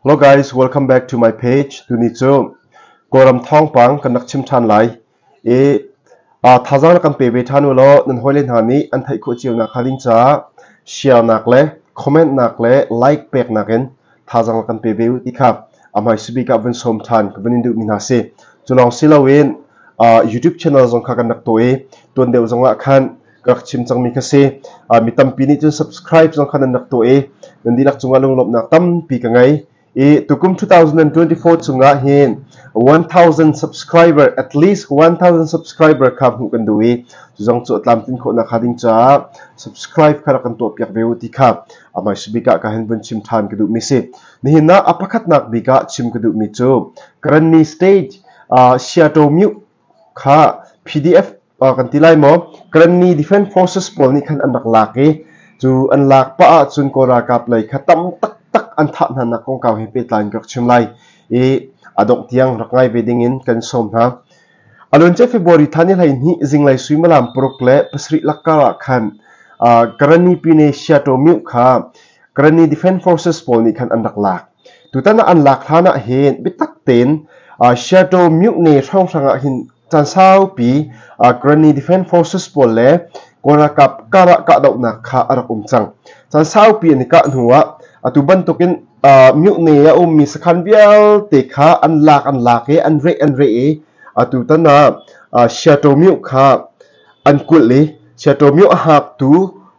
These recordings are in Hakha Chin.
Hello guys, welcome back to my page. Tuni cu Kawlram thawngpang kan rak chim ṭhan lai. I thazaang na kan pe ve ṭhan u law nan hawile hna nih an theih khawh cio nak hnga ding caah share nak le comment nak le like pek nak in thazaang na kan pe ve u ti kha a hmaisa bik ah vun sawm ṭhan ka vun in duhmi hna si. Cu lawng si loin YouTube channel zong kha kan rak tuah i tuan deuh zong ah khan ka rak chim cangmi kha si. Mi tampi nih cun subscribe zong kha nan rak tuah i nan dihlak cungah lunglawmhnak tampi ka ngei. I tukum 2024 chungah hin 1000 subscriber, at least 1000 subscriber kha hmuh kan duh i cu zong cu a tlamtlin khawhnak hnga ding caah subscribe kha rak kan tuahpiak ve u ti kha a hmaisa bik ah ka hin vun chim ṭhan ka duhmi si. Nihin ah a pakhatnak bik ah chim ka duhmi cu Karenni State Seattle Mute kha PDF kan ti lai maw, Karenni Defense Forces pawl nih khan an rak lak i cu an lak pah ahcun Kawl ralkap lei kha tam taktak an thah hna nak kongkau he pehtlai in ka rak chim lai i a dongh tiang rak ngai ve ding in kan sawm hna. A luancia February thla ni 12 zinglei suimilam 6:15 lakkar ah khan Karenni Pyine Seattle Myu kha Karenni Defense Forces pawl nih khan an rak lak. Tutan ah an lak hlan ah hin biatak tein Seattle Mutiny hrawnghrang ah hin caan saupi Karenni Defense Forces pawl le Kawl ralkap karah kahdohnak kha a rak um cang. Caan saupi an i kah hnu ah atu bantukin Mutiny a ummi sakhan vialte kha an lak i an reh an reh i atutan ah Seattle Mute kha an kulh i Seattle Mute a hngaktu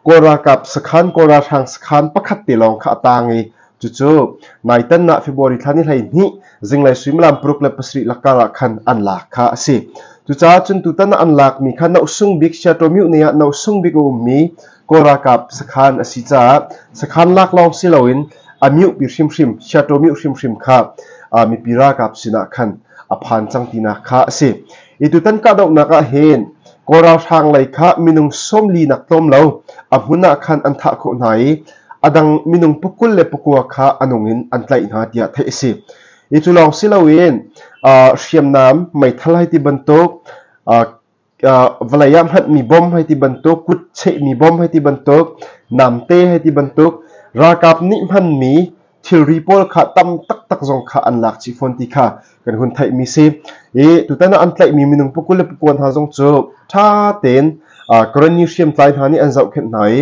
Kawl ralkap sakhan, Kawl ralhrang sakhan pakhat te lawng kha a tang i Cucu naitan ah February thla ni 12 zinglei suimilam 6:07 lakkar ah khan an lak kha a si. Cucaah cun tutan ah an lakmi kha Nohsung bik Seattle Mutiny ah Nohsung bik a ummi Kawl ralkap sakhan a si caah sakhan lak lawng si loin a miohpi hrimhrim Seattle mioh hrimhrim kha mipi ralkap sinah khan a phan cang tinak kha a si. I tutan kahdohnak ah hin Kawl ralhrang lei kha minung 40 nak tlawm lo a hmun ah khan an thah khawh hna i a dang minung 29 kha a nung in an tlaih hna tiah theih a si. Hi cu lawng si loin hriamnam meithal hei ti bantuk, vawlei ah hmanhmi bom hei ti bantuk, kut chehmi bom hei ti bantuk, namte hei ti bantuk, ralkap nih hmanmi thilri pawl kha tam taktak zong kha an lak chih fawn ti kha kan hun theihmi si. I tutan ah an tlaihmi minung 29 hna zong cu ṭha tein Karenni hriamtlai hna nih an zohkhenh hna i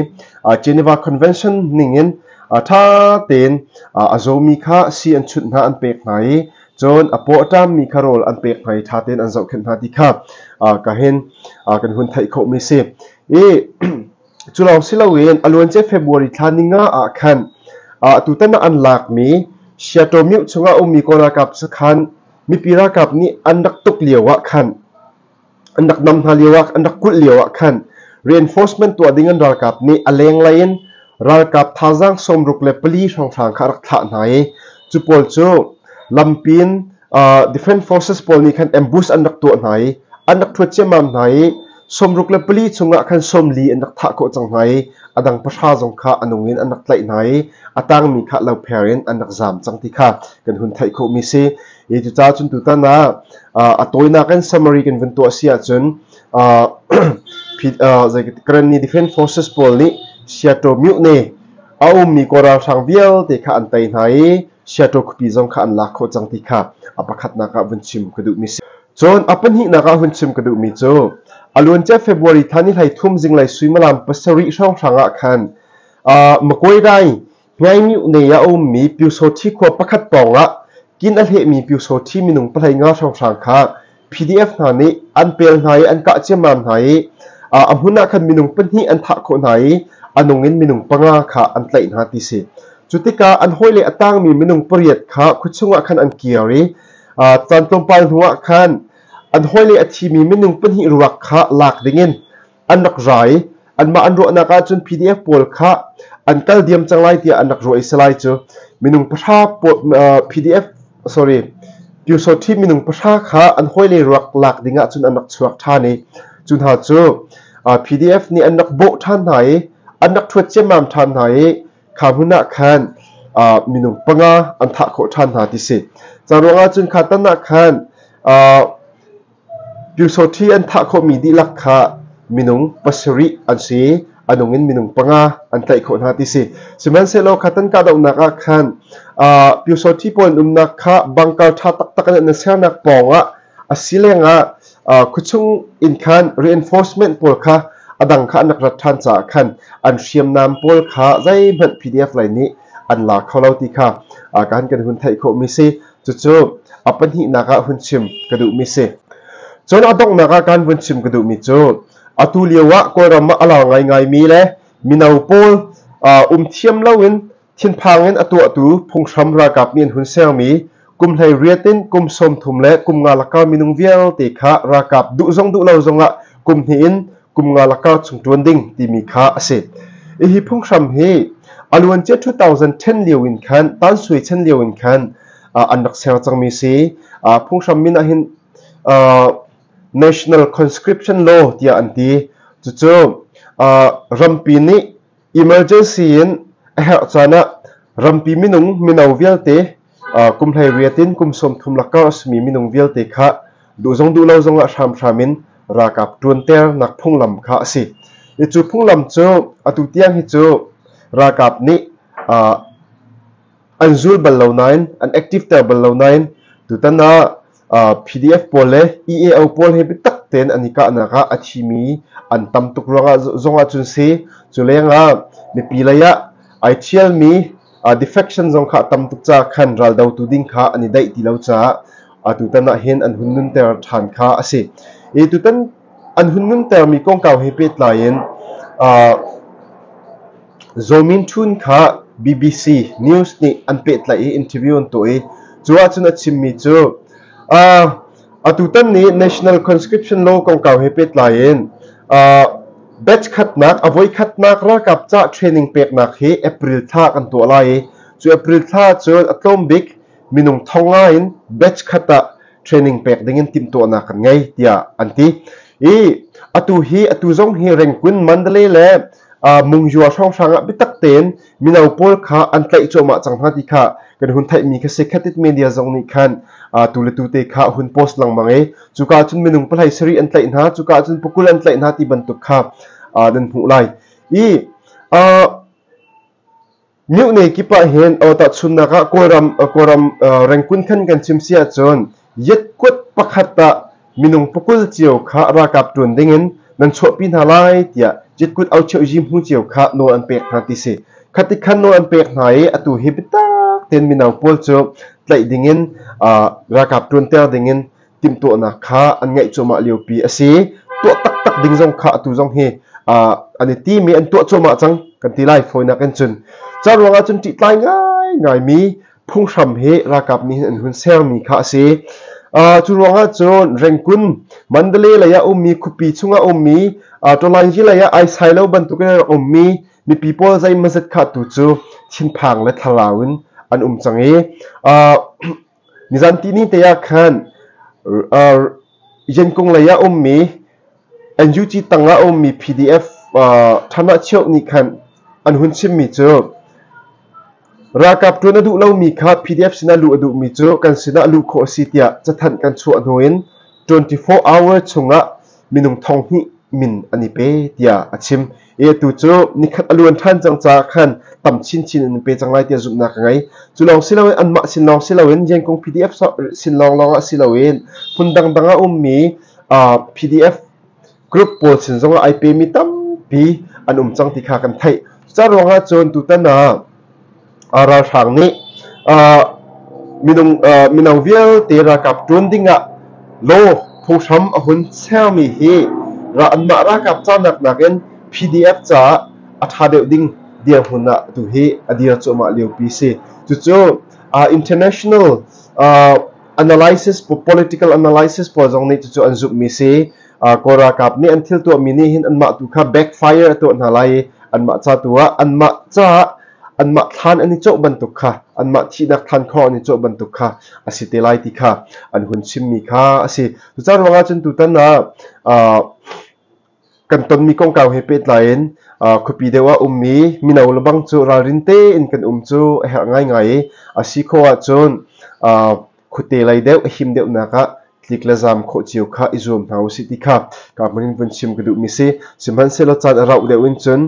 Geneva Convention ningin ṭha tein a zawmi kha sii an chunh hna, an pek hna i cun a paw a ṭammi kha rawl an pek hna i ṭha tein an zohkhenh hna ti kha ka hin kan hun theih khawhmi si. I Cu lawng si loin a luancia February thla 5 ah khan tutan ah an lakmi Seattle myo chungah a ummi Kawl ralkap sakhan mipi ralkap nih an rak tuk lio ah khan an rak nam hna lio ah an rak kulh lio ah khan reinforcement tuah ding an ralkap nih a lenglei in ralkap thazaang 64 hrawnghrang kha a rak thlah hna i cu pawl cu lampi in Defense Forces pawl nih khan ambush an rak tuah hna i an rak ṭhuat ciammam hna i 64 chungah khan 40 an rak thah khawh cang hna i a dang 10 zong kha a nung in an rak tlaih hna i a tangmi kha lopher in an rak zaam cang ti kha kan hun theih khawhmi si. I cucaah cun tutan ah a tawinak in summary kan vun tuah si ahcun Karenni Defense Forces pawl nih Seattle Mutiny a ummi Kawl ralhrang vialte kha an tei hna i Seattle khuapi zong kha an lak khawh cang ti kha a pakhatnak ah vun chim ka duhmi si. Cun a pahnihnak ah hun chim ka duhmi cu a luancia February thla ni 13 zinglei suimilam 7 hrawnghrang ah khan Makoi Rai Hnaimyuh ah a ummi Pyusawṭhi khua pakhat pawngah kin a hlehmi Pyusawṭhi minung 15 hrawnghrang kha PDF hna nih an pel hna i an kah ciammam hna i a hmun ah khan minung pahnih an thah khawh hna i a nung in minung panga kha an tlaih hna ti si. Cu tikah an hawile a tangmi minung pariat kha khuachung ah khan an kir i caan tlawmpal hnuah khan an hawile a thimi minung pahnih ruak kha lak dingin an rak ra i anmah an ruahnak ahcun PDF pawl kha an kal diam cang lai tiah an rak ruah i si lai cu minung 10 PDF sorry Pyusawṭhi minung 10 kha an hawile ruak lak ding ahcun an rak chuak ṭhan i cu hna cu PDF nih an rak bawh ṭhan hna i an rak ṭhuat ciammam ṭhan hna i kha hmun ah khan minung panga an thah khawh ṭhan hna ti si. Ca ruangah cun kha tan ah khan Pyusawṭhi an thah khawhmi dihlak kha minung 7 an si. A nung in minung panga an tlaih khawh hna ti si. Sihmanhsehlaw kha tan kahdohnak ah khan Pyusawthi pawl an umnak kha bangkar ṭha taktak in an sernak pawngah a si lengah khuachung in khan reinforcement pawl kha a dang kha an rak rat ṭhan caah khan an hriamnam pawl kha zeihmanh PDF lei nih an la kho lo ti kha kan kan hun theih khawhmi si. Cucu a pahnihnak ah hun chim ka duhmi si. Cun a donghnak ah kan vun chim ka duhmi cu atu lio ah Kawlram ah a lar ngaingaimi le mino pawl um thiam loin thinphang in a tuahtu phunghram ralkap nih an hun sermi kum 18 in kum 30 le kum nga lakar minung vialte kha ralkap duh zong duh lo zongah kum hnih in kum nga lakar chung ṭuan ding timi kha a si. Hi phunghram hi a luancia 2010 lio in khan Tansui chan lio in khan an rak ser cangmi si. Phunghram min ah hin National Conscription Law tiah an ti. Cucu rampi nih emergency in a herh caan ah rampi minung mino vialte kum 18 in kum 30 lakar a simi minung vialte kha duh zong duh lo zongah hramhram in ralkap ṭuanternak phunglam kha a si. I cu phunglam cu atu tiang hi cu ralkap nih an zul bal lo nain an active ter bal lo nain tutan ah PDF pawl le EAO pawl he biatak tein an i kahnak ah a thimi an tam tuk ruangah zongah cun si. Cu lengah mipi lei ah ai ṭhialmi defection zong kha a tam tuk caah khan raldotu ding kha an i daih ti lo caah tutan ah hin an hun nunter ṭhan kha a si. I tutan an hun nuntermi kongkau he pehtlai in Zaw Min Htun kha BBC News nih an pehtlaih i interview an tuah i cu ahcun a chimmi cu atutan nih National Conscription Law kongkau he pehtlai in batch khatnak a voikhatnak ralkap ca training peknak hi April thla kan tuah lai i cu April thla cun a tlawm bik minung thong nga in batch khat ah training pek dingin timhtuahnak kan ngei tiah an ti. I atu hi atu zong hi Rengkun Mandalay le Mungyua hrawnghrang ah biatak tein mino pawl kha an tlaih cuahmah cang hna ti kha kan hun theihmi kha si. Khatit media zong nih khan tu le tu te kha hun post lengmang i cuka cun minung pahlei sarih an tlaih hna, cuka cun pakul an tlaih hna ti bantuk kha nan hmuh lai. I Myohne kip ah hin aw tahchunhnak ah Kawlram Kawlram Rengkun khan kan chim si ahcun yetkuat pakhat ah minung pakul cio kha ralkap ṭuan dingin nan chuahpi hna lai tiah yetkut aucheuhyi hmu cio kha nawl an pek hna ti si. Khati khan nawl an pek hna i atu hi biatak tein mino pawl cu tlaih dingin ralkap ṭuanter dingin timhtuahnak kha an ngeih cuahmah liopi a si. Tuah taktak ding zong kha atu zong hi an i timi an tuah cuahmah cang kan ti lai fawinak in cun. Ca ruangah cun ṭihtlai ngaingaimi phunghram hi ralkap nih hin an hun sermi kha a si. Cu ruangah cun Rengkun, Mandalay lei ah ummi khuapi chungah ummi Tawlangyi lei ah ai sai lo bantukin a rak ummi mipi pawl zeimawzat kha tu cu thinphang le thlarau in an um cang i Nizan tihni te ah khan Yankung lei ah ummi NUG tang ah ummi PDF ṭhanah cheuh nih khan an hun chimmi cu ralkap ṭuan a duh lomi kha PDF sinah luh a duhmi cu kan sinah luh khawh a si tiah cathanh kan chuah hnu in 24 hour chungah minung 2000 min an i pe tiah a chim. I atu cu nikhat a luan ṭhan cang caah khan tam chinchin in an pe cang lai tiah zumhnak ka ngei. Cu lawng si loin anmah sin lawng si loin Yangon PDF sin lawnglawng ah si loin hmun dangdang ah ummi PDF group pawl sin zongah ai pemi tampi an um cang ti kha kan theih. Cucaah ruangah cun tutan ah ralhrang nih minung mino vialte ralkap ṭuan dingah law phunghram a hun sermi hi anmah ralkap canak nakin PDF caah a ṭha deuh ding dirhmun ah tu hi a dir cuahmah liopi si. Cucu international analysis political analysis pawl zong nih cucu an zumhmi si. Kawl ralkap nih an thil tuahmi nih hin anmah tu kha backfire a tuah hna lai i anmah ca tu ah anmah caah anmah thlan an i cawh bantuk kha anmah thihnak thlan khawh an i cawh bantuk kha a si te lai ti kha an hun chimmi kha a si. Cucaah ruangah cun tutan ah kan tonmi kongkau he pehtlai in khuapi deuh ah ummi mino lebang cu ralrin tein kan um cu a herh ngaingai i a si khawh ahcun khuate lei deuh a him deuhnak ah Tlik le zaam khawh cio kha i zuam hna usih ti kha ka hmun in vun chim ka duhmi si. Sihmanhsehlaw caan a rauh deuh in cun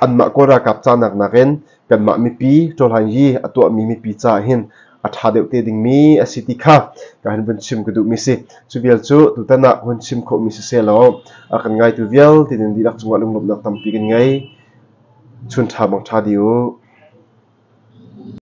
anmah Kawl ralkap canak nakin kanmah mipi Ṭawlhaingyi a tuahmi mipi caah hin a ṭha deuh te dingmi a si ti kha ka hin vun chim ka duhmi si. Cu vial cu tutan ah hun chim khawhmi siseh law a kan ngaitu vialte nan dihlak cungah lunglawmhnak tampi kan ngei. Chun ṭha mang ṭha dih u.